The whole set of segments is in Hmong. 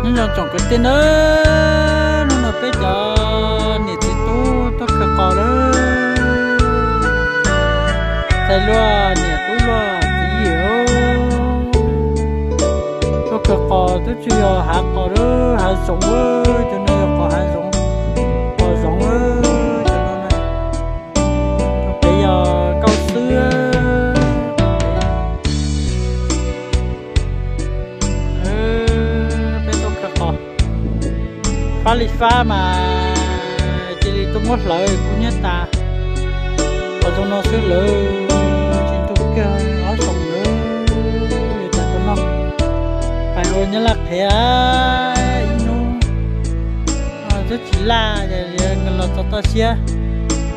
Nyob zoo tsoom kwv tij na, hnub no peb cov niam txiv tub tuaj khaws qos lawm. Tais luaj niam tub luaj txiv yawm tuaj khaws qos, twb tsis yog hav qos lawm, hav zoov lawm, cov no yog qos hav zoov, qos zoov lawm, cov no na. Pem yog kauj xwb. Peb tuaj khaws qos, fab li fab mas cia li tuaj muab hlawv kuj nyab tas. Qos zoo no xwb lawm, tsis ntug kiag, ob xyoos lawm, yuav cas tuaj noj. Pais ua nyob laj qhiav ib hnub twb tsis laj, los txog toj siab,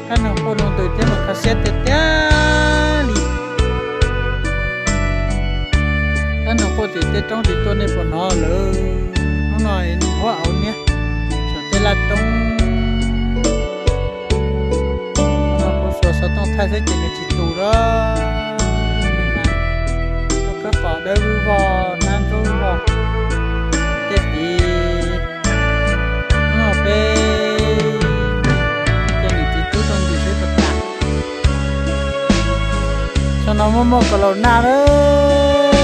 kab noog quaj rau ntws thiab mas kho siab tiag tiag li. Kab noog quaj tim tej roob tim tuaj nej puas hnov lawm? Hnub no huab auv niab saum tej laj roob, kuv xuas xov tooj thaij xwb ces nws tsis tus lawm. Rau kab qos dawb vog hnab nrub vog tej tid. Hnub no peb cov niam txiv tub tuaj ntim seb puas tas. Xyoo no muaj muaj kaus laus naj na,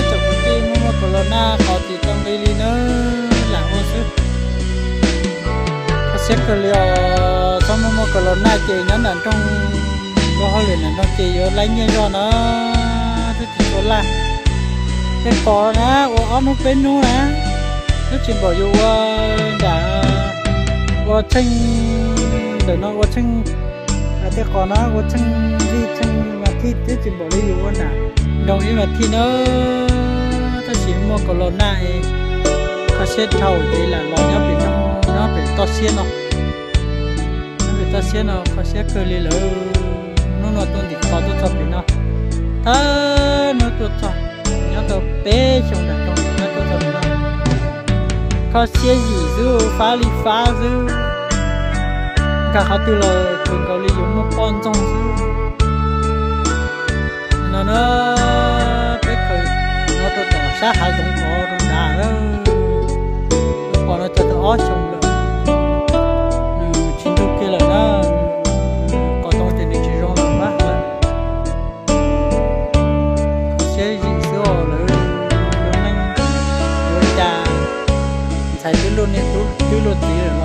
tsoom kwv tij, muaj muaj kaus laus naj qos tsis tau nqi li na, lam ua xwb. Kho siab kawg li os, txhob muaj muaj kaus laus naj ces nyob nram nroog, ua hauj lwm nram nroog ces yuav laib nyiaj zog na, twb tsis tshua laj. Tej qos na ua ob hnub peb hnub na, twb tsis npaum yus ua nram, ua tsheej, ntawm no ua tsheej, tej qos na ua tsheej vij tsheej vas thij twb tsis npaum li yus ua nram nroog ib vas thij na. Tab sis muaj kaus laus naj es kho siab dhau ces lam los nyob pem no, nyob pem toj siab no. Nyob pem toj siab no kho siab kawg li lawm. Hnub no tuaj ntim qos tuaj txog pem no, thawj hnub tuaj txog, nyob tau peb xyoos nram nroog tuaj txog pem no. Kho siab yim xwb, fab li fab xwb. Nkag qhov twg los txwm nkaus li yuav muaj poj ntxoog xwb. No na, peb khaws no rau tom sab hav zoov tod rau nrad. Qos no txog tau ob xyoos lawm, nws tsis ntug kiag lawm na. Qos zoo ces nws tsis zoo lawm mas lawm. Kho siab zim xwb os lawv, lub neej yuav cas, ntxhais twb luaj niam twb luaj txiv lawm.